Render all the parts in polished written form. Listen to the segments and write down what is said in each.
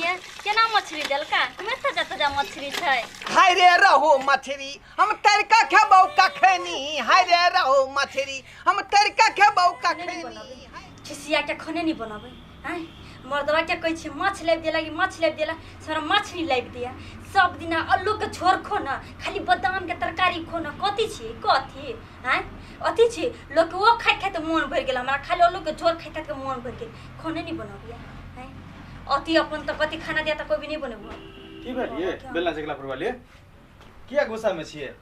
ये केना मछली देलका? हमें ताजा ताजा मछली छै। हाय रे रहो मछली हम तड़का खेबौ कखनी, हाय रे रहो मछली हम तड़का खेबौ कखनी। खिसिया के खाने नहीं बनाबै आय मर्दवा के कहै छी माछ लाबि देला कि माछ लाबि देला, सारा माछ नहीं लाबि दिया। सब दिना आलू के झोर खो ना, खाली बादाम के तरकारी खो ना, कथी छी कथी आय अथी छी लोग वो खाइत खाइत मोन भरि गेल, हमरा खाली आलू के झोर खाइत खाइत मोन भरि गेल। खाने नहीं बनाबिया आय अति अपन त कथी खाना दिया त कोई भी नहीं बनबो। की भेलिए बेलना चकला पर वाले किया गुस्सा में छिए?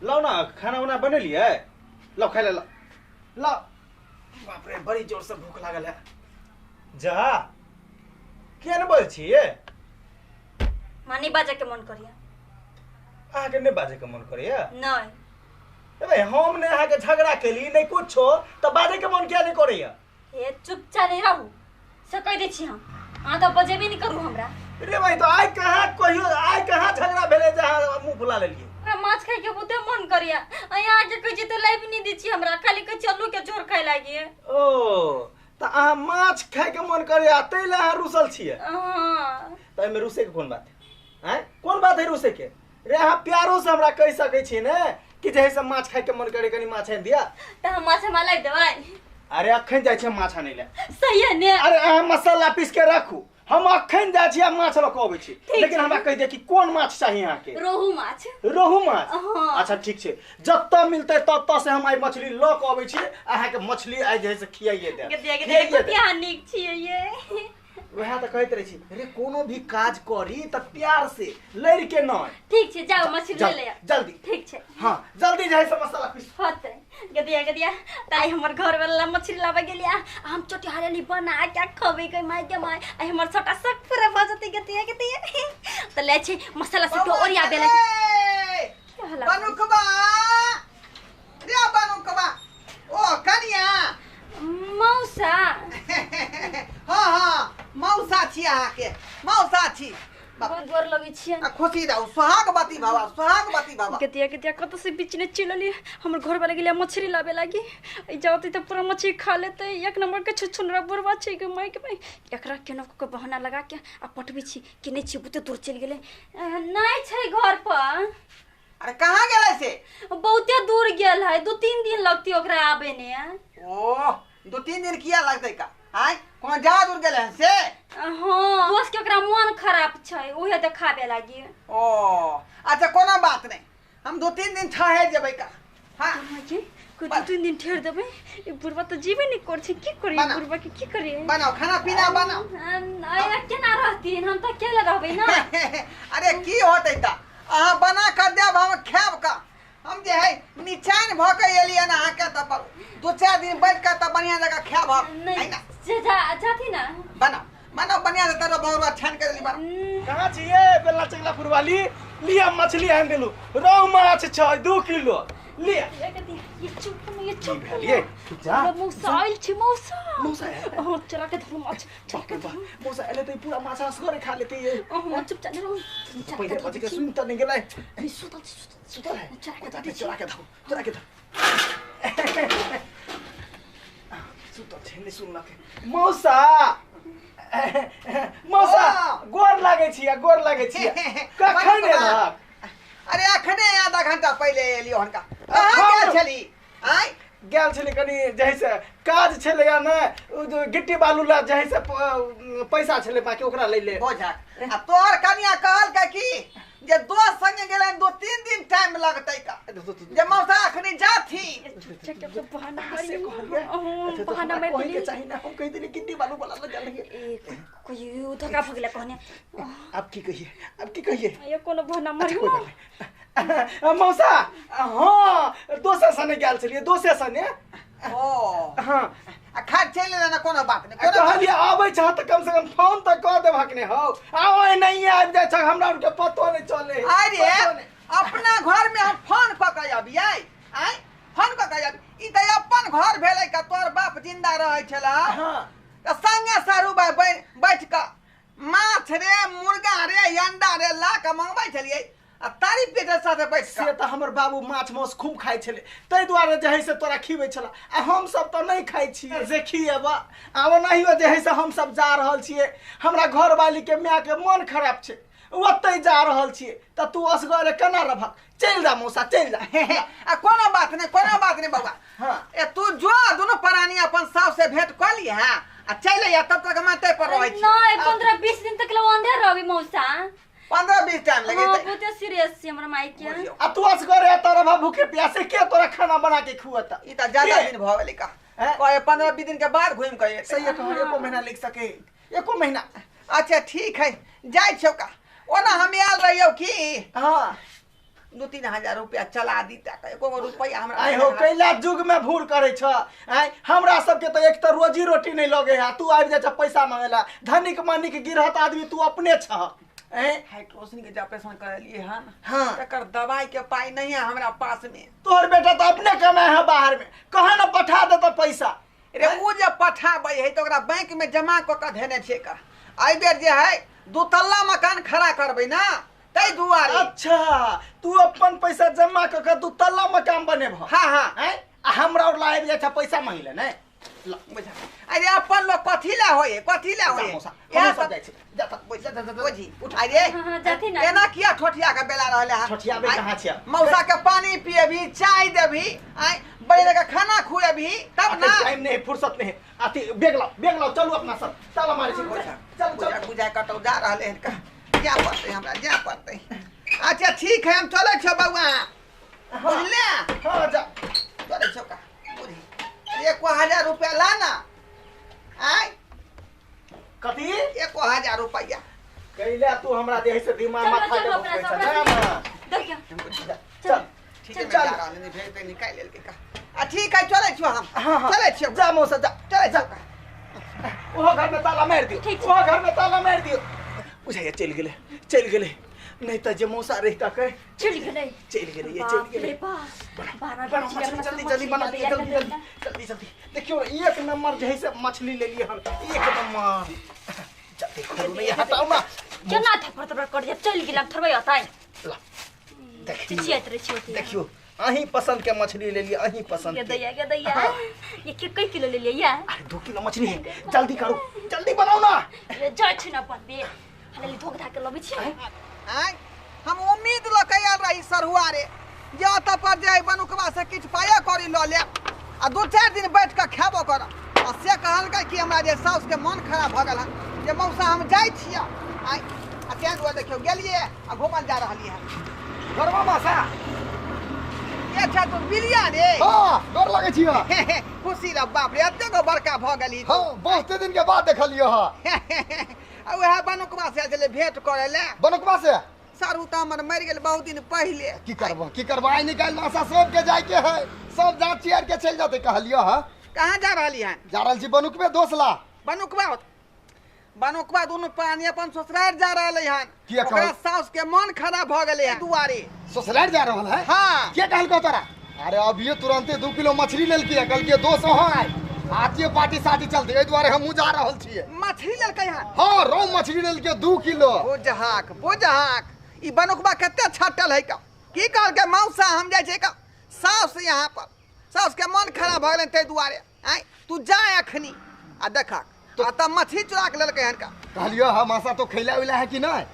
लाओ ना खाना उना बनेलिए, लाओ खाइ ले लाओ। बाप रे बड़ी जोर से भूख लागल है। जा किया ने बोल छिए? मानी बाजे के मन करिया। अहाँ के नहीं बाजे के मन करिया? नहीं। ए भाई हम ने अहाँ के झगड़ा केली नहीं कुछो त बाजे के मन किया नहीं करैया? ए चुपचाप नहीं रहू से कह दै छी हम, अहाँ त बजेबे नहीं करू हमरा। रे भाई तो आइ कहाँ कहियो आइ कहाँ झगड़ा भेलै जे अहाँ मुंह फुला लेलिए? हमरा माछ खाइ के बहुते मन करिया, अहाँ के कहै छी त लाइब नहीं दै छी हमरा, खाली कहै छी आलू के झोर खाइ लागी। ओ त अहाँ माछ खाइ के मन करैया तै ले अहाँ रुसल छियै? हां। त एहिमे रुसै के कोन बात है? आँय कोन बात है रुसै के? रे अहाँ प्यारो से हमरा कहि सकै छी ने कि जे से माछ खाइ के मन करे कनी माछ आनि दिया। त हम माछ हमरा लाबि देबै? अरे अखन जाइ छी माछ आनै ले। सही है ने? अरे अहाँ मसाला पीस के राखू, हम अखन जाइ छी आ माछ लऽ कऽ अबै छी, लेकिन हमरा कहि दे कि कोन माछ चाही अहाँके? रोहु माछ। रोहु माछ? हाँ। अच्छा ठीक छै, जतऽ मिलतै ततऽ से हम आइ मछली लऽ कऽ अबै छी, अहाँके मछली आइ जे है से खियाइए देब। खियाइए देब। अहाँ नीक छियै ये। वएह तऽ कहैत रहै छी रे कोनो भी काज करी तऽ प्यार से लड़ि के नहि। ठीक छै जाउ मछली ले ले। जल्दी। ठीक छै। हाँ जल्दी जाइ से मसाला पीस। होतै गदिया गदिया ताई हमर घर वाला मछली लाबै गेलिया, हम चटिहारली बना के खबै के माय के माय, आई हमर छोटा शक पूरा भऽ जेतै गदिया गदिया। तऽ ले छै मसाला सब के ओरिया देला। बनुकबा रे बनुकबा ओ कनिया मौसा। हाँ हाँ मौसा छी अहाँके, मौसा छी। गोर लगै छियै। आ खुशी रहू, सोहागवती बाबा, सोहागवती बाबा। गतिया गतिया कतऽ से बीचने चिलली, हमर घर वाला गेलै मछली लाबे लागी, ई जाते तऽ पूरा मछली खा लेतै। एक नंबर के छुछुनरा बुढ़वा छै के माय के माय, एकरा केना कऽ बहाना लगा के आ पटबै छी कि नहि छी, बहुते दूर चलि गेलै। नहि छै घर पर। अरे कहाँ गेलै से? बहुते दूर गेल है, 2-3 दिन लगतै ओकरा आबे ने। ओ 2-3 दिन किया लगतै का? आय कोनो जा दूर गेलै हन से? हाँ दोस्त के ओकरा मन खराब छै उहे देखाबे लागी। ओ अच्छा कोनो बात नहीं, हम 2-3 दिन ठहर जेबै का। हाँ कोई 2-3 दिन ठहर देबै? ई बुढ़वा तऽ जीबे नहीं कर छै, की करी बुढ़वा के की करी? बनाओ खाना पीना बनाओ। अरे केना रहतीन, हम तऽ अकेले रहबै ना। अरे की होतै त अहाँ बना कर देब हम खायब का। हम जे है निचैन भऽ के एलियै ना अहाँके तऽ 2-4 दिन बैठ के तऽ बढ़िया जगह खायब हम। नहीं जाती ना। बनाओ बनाओ बढ़िया से तरह बौआ छान के देली बनाओ। कहाँ छियै बेलना चकला पुरवाली? लिया मछली आनि देलू, रोहु माछ छै 2 किलो लिया। ये चुप न, ये चुप भेलिए जा। मौसा आइल छै मौसा। मौसा हां चला के धरू माछ, चला के धरू। मौसा एले त पूरा माछ असगरे खा लेते ये। हां चुप चल रहू। पहिले बजे के सुन त नहीं गेलै। सुतल सुतल है, चला के धरू, चला के धरू। सुतल छै नहीं सुनलक। मौसा मौसा गोर लागै छी, गोर लागै छी। कखन एलहक? अरे अखने आधा घंटा पहिले एलियो हनका। कहाँ गेल छली? आय गेल छली कनी जैसे काज छलै या ने गिट्टी बालू ला जैसे पैसा छलै बाकी ओकरा लै ले। बोझा आ तोहर कनिया कहलकै कि जे दोस्त संगे गेलै 2-3 दिन टाइम लगतै का, जे मौसा अखनी जाथी। बहाना बहाना मैं के चाही ना, हम कहि देली गिट्टी बालू वाला लग गेल रहिए। कोई धोखा भ गेलै कहने। अब की कहिए, अब की कहिए? ये कोनो बहाना मारियो ना। मौसा हां दोसर सने गेल छलिए, दोसर सने। ओ हां आ खा चलि लेना कोनो बात नहीं। कहलिए आबै छ त कम से कम फोन त क देबहक ने। हौ आओ नहीं आबि जाइ छ, हमरा उनके पतो नहीं चले। अरे अपना घर में हम फोन क के अबियै? आय फोन क के अबि? ई त अपन घर भेलै का, तोर बाप जिंदा रहै छला। हां त संगे सारू भाई बैठ क माछ रे मुर्गा रे अंडा रे ला के मंगबै छलियै। आ तारी पिए साथे बैठ से के। तऽ हमर बाबू माछ मांस खूब खाइ छलै, ताहि दुआरे जे है से तोरा खिबै छला, आ हमसब तऽ नहि खाइ छियै जे खिएबा। आ ओनाहियो जे है से हमसब जा रहल छियै, हमरा घरवाली के माय के मन खराब छै, ओतहि जा रहल छियै, तऽ तू असगरे केना रहबह? चलि जा मौसा, चलि जा। आ कोनो बात नहीं, कोनो बात नहीं बउआ। हाँ। ए तू जो दोनों प्राणी अपन सास से भेंट कर ली है आ चल आ, तब तक हम तय पर रहै छी। नहीं 15-20 दिन तक लवंदे रहबी मौसा। 15-20 टाइम लगे। हां बहुते सीरियस छै हमरा माई के। आ तू असगरे एतऽ रहबह भूखे प्यासे, के तोरा खाना बना के खुअता? ई त ज्यादा दिन भ गेलै का, कहे 15-20 दिन के बाद घुमि के एतै। सही कह, एको महीना लिख सके, एको महीना। अच्छा ठीक है, जाइ छौ का। ओना हम आयल रहियौ की हाँ 2-3 हजार रुपया चला दीता, एको गो रुपया हमरा। आइ हो कैला युग में भूर करे छ। आइ हमरा सबके तो एक तो रोजी रोटी नहीं लगे है, तू आबि जाइ छ पैसा मांगेला। धनिक मनिक गिरहत आदमी तू अपने छ। हाइड्रोसिन के जे ऑपरेशन करेलिए हन, हाँ, तकर दवाई के पाई नहीं है हमरा पास में। तोहर बेटा तो अपने कमाए है बाहर में, कहाँ न पठा देता पैसा। रे उ जे पठाबै है तो ओकरा बैंक में जमा क के धेने छियै का। एहि बेर जे है 2 तल्ला मकान खड़ा करबै ना, ताहि दुआरे। अच्छा तू अपन पैसा जमा क के 2 तल्ला मकान बनेबह? हाँ हाँ। आ हमरा और लाइब जाइ छ पैसा मांगिले नै? बुझा, अरे अपन लोग कथी ला होय, कथी ला होय? हम सब जाइ छी, जा त जा जा जा बुझी। अरे हां जाथि ना, एना किया ठोठिया के बेला रहले हन? ठोठियाबे कहाँ छियै? मौसा के पानी पिएबी, चाय देबी, आय बड़े के खाना खुएबी तब ना। टाइम नहीं, फुर्सत नहीं। अथी बैग लाओ, बैग लाओ, चलू अपना सब ताला मारै छी। चल चल बुझा कतौ जा रहले हन का, जा पड़तै हमरा, जा पड़तै। अच्छा ठीक है, हम चलै छौ बउआ, बुझले? हां जा, चलै छौ का। बुझी 1000 रुपया ला ना। आय कथी 1000 रुपया कैला तू हमरा देह से दिमाग माथा के देखियो। चल ठीक है, जा रहल नहीं भेज दे, निकाल लेल के का। आ ठीक है, चलै छौ हम। हां चलै छौ, जा मौसा जा, चलै छौ। ओहो घर में ताला मारि दियो, ओहो घर में ताला मारि दियो। बुझाइया चलि गेलै, चलि गेलै, नहीं तो जे मौसा रहिता के चलि गेलै, चलि गेलै, ये चलि गेलै। बना मछली जल्दी जल्दी बना दिए, जल्दी जल्दी जल्दी जल्दी। देखियो एक नंबर जे है से मछली ले लिए हम, एक नंबर। जल्दी खोलू नहीं, हटाओ ना। केना थप्पड़ थप्पड़ कर दिया, चलि गेल, थोड़बे अतै। ला देखियो, चिचियाइत रहै छी ओतै। देखियो अहीं पसंद के मछली ले लिए, अहीं पसंद के। दैया के दैया, ये के कै किलो ले लिए या? अरे 2 किलो मछली है, जल्दी करो, जल्दी बनाओ ना। ये जाइ छी ना बनबे, हले धोक धाक के लबै छी। आय हम उम्मीद ल के आयल रही सरहुआ रे, जे ओतऽ पर जे बनुकवा से किछु पाया करी ल लेब आ 2-4 दिन बैठ के खेबो करब। आ से कहलकै कि हमरा जे साउस के मन खराब भऽ गेल हन, जे मौसा हम जाइ छियै। आय आ तें दुआरे देखियौ गेलियै आ घूमल जा रहलियै हन। गरमा मासा ये अच्छा तू बिलिया रे? हां डर लगै छियै। खुशी रह बाप रे, एते गो बड़का भऽ गेली। हां बहुते दिन के बाद देखलियै हँ। आ वएह बनुकवा से आयल छलै भेंट करै लए। बनुकवा से? सारू तऽ हमर मरि गेल बहुत दिन पहिले। की करबह, की करबह, आइ निकालि मासा सबके जाइके है, सब जाँच चियार के चलि जेतै। कहलियै हँ। कहाँ जा रहली हन? जा रहल छी बनुकबे दोसला। बनुकवा बनुकवा दुनू प्राणी अपन ससुरारि जा रहलै हन। ओकरा साउस के मन खराब भऽ गेलै हन दुआरे। ससुरारि जा रहल है? हाँ। के कहलकौ तोरा? अरे अभिये तुरंते 2 किलो मछली लेलकै, कहलकै 200 हँ आइ आजे पार्टी साटी चलते, एहि दुआरे हमहूँ जा रहल छियै। मछली लेलकै हन? हाँ रौ मछली लेलकै 2 किलो। बुझहाक बुझहाक, ई बनुकवा कते छटल है का। की कहलकै मौसा हम जाइ छियै का साउस यहाँ पर, साउस के मन खराब भऽ गेलै ताहि दुआरे। आँय तू जा अखनी आ देखक आ तब मछली चुरा के लेलकै हन का। कहलियो हँ मासा तो खैला उला है कि नहीं?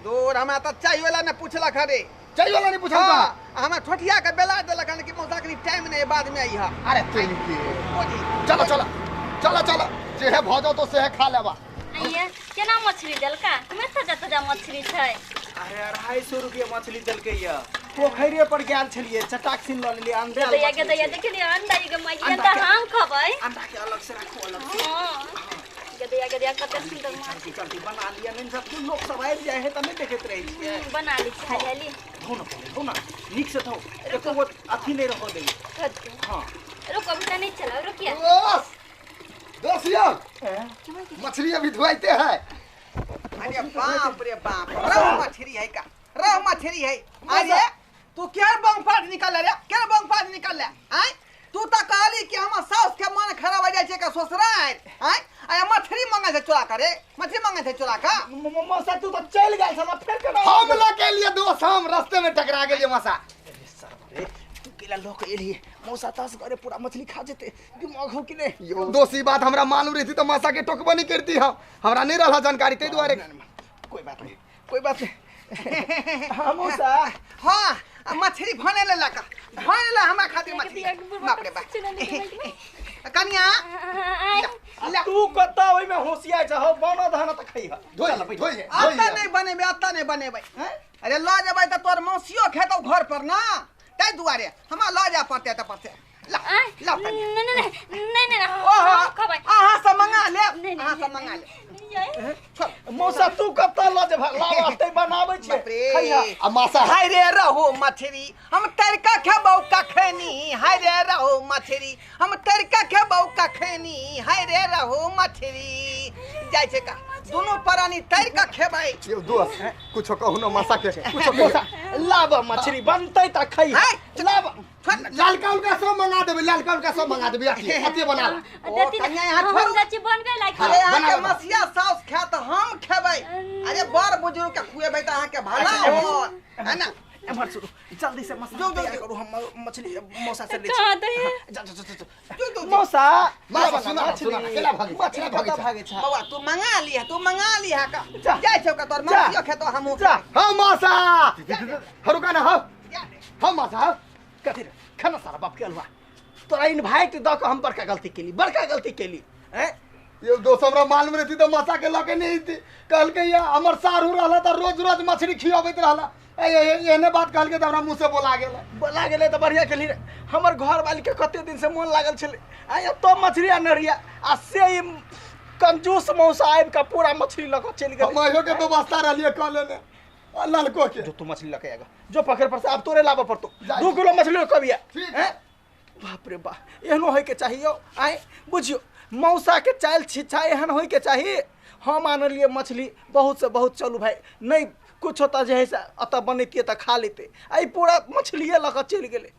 दूर हमरा तऽ चाय वाला ने पूछलक हरे। चाय वाला नहीं पूछलक? हाँ, हमरा ठोठिया के बेला देलक हन कि मौसा कनी टाइम नहीं बाद में अइहा। अरे तेरी के चलो चलो चलो चलो, जेहे भऽ जाओ तो सेहे खा लेबा। आइए केना मछली देलका? हमे ताजा ताजा मछली छै। अरे 250 रुपया मछली देलकै या। पोखरिए पर गेल छलियै, चटाक सिन ल लेलियै अंडा। दैया के दैया देखलियै अंडा ई के माई अंडा हम खबै। अंडा के अलग से राखू, अलग से। हां गदैया गदैया कते सुंदर माछ। जल्दी बना लिया, नहीं सब लोग सब आबि जाइ है त नहीं देखैत रहै छियै। बना ली खा लेली। धो ना पहिले, धो ना नीक से धो, एको गो अथी नहीं रहो दे। हां रुको अभी नहीं चला, रुकिए। दोस्त यार मछली अभी धोते है। अरे बाप रे बाप, रहु मछली है का, रहु मछली है। अरे तू केर बम फाट निकल रे, केर बम फाट निकल ले? आय तू त कहली कि हमर साउस के मन खराब हो जाइ छै का ससुराल। आय आ मछली मंगे छै चोरा करे, मछली मंगे छै चोरा का। मौसा तू तो चल गेल छला फेर केना? हम लऽ के एलियै दोस्त, हम रास्ते में टकरा गेलियै मौसा। अरे सर रे तू केला लऽ के एलियै मौसा तस करे पूरा मछली खा जेते, दिमाग हो कि नहीं? यो दोस्त ई बात हमरा मालूम रही तो मौसा के टोकबो नहीं करती। हम हमरा नहीं रहला जानकारी ताहि दुआरे। कोई बात नहीं, कोई बात नहीं। हाँ मौसा। हाँ मछली भने ले लका, भने ले हमरा खातिर मछली। बाप रे बाप कनिया तू कत्ता ओइ में होशियार छ हो, बना धाना त खइह। धोइ धोइ अत्ता नहीं बनेबै, अत्ता नहीं बनेबै। अरे ल जेबै त तोर मौसियो खेतौ घर पर ना, ताहि दुआरे हमरा ल जाय पड़तै त पड़तै। ला ला नहीं नहीं नहीं नहीं ओहो अहाँ से मंगा ले, अहाँ से मंगा ले। मौसा तू कत्ता ल जेबह? लाव अतै बनाबै छियै खइह। आ मासा हाय रे रहो मछली हम तड़का खेबौ कखनी, हाय रे रहो मछली हम तड़का खेबौ कखनी, हाय रे रहो मछली। जाइ छै का दुनू प्राणी तड़का खेबै। यो दोस्त कुछो कहू न मासा के, कुछो मौसा लाब मछली बनतै त खइह। लाब लालका उलका सब मंगा देबै, लालका उलका सब मंगा देबै। अथी अथी बना ला। ओ कन्या यहाँ छोड़ू। हम बनबे लायक। अरे अहाँ के मसिया साउस खाए त हम खेबै। अरे बड़ बुजुर्ग के खुएबै त अहाँ के भला होत है ना। एम्हर सुनू जल्दी से मसाला तैयार करू, हम मछली मौसा से ले छी। जा जा जा जा मौसा। मौसा सुना सुना केला भागे, मछली भागे भागे छ। बौआ तू मंगा लिहा, तू मंगा लिहा का जाइ छौ का तोर मौसियो खेतो हमहूँ। हां मौसा हरुका ना। हां हां मौसा कथी रे खाना सारा बाप के अलुआ तोरा इनवाइट द के हम बड़का गलती केली, बड़का गलती केली। हैं यो दोस्त हमरा मालूम रहती त मौसा के लके नहीं थी। कहलकै या हमर सारू रहला त रोज रोज मछली खियाबैत रहला। एहने बात कहलकै त हमरा मुंह से बोला गेल। बोला गेलै त बढ़िया केली रे। हमर घर वाली के कते दिन से मोन लागल छलै आ तो मछली आने रहिया आ से ई कंजूस मौसा आबि के पूरा मछली लऽ के चलि गेलै। हम इहो के व्यवस्था रहलियै कह लेने ललको के। जो तू मछली लके आएगा जो पकड़ पर से अब तोरे लाबऽ पड़तो 2 किलो मछली कबिया। हैं बाप रे बाप एहनो होय के चाहिए। आए बुझियो मौसा के चाल छिछा एहन होय के चाही। हम आनलिए मछली बहुत से बहुत, चलू भाई नहीं कुछ होता जे है से अतः बनैतियै तऽ खा लेते। आई पूरा मछलिए लऽ के चलि गेलै।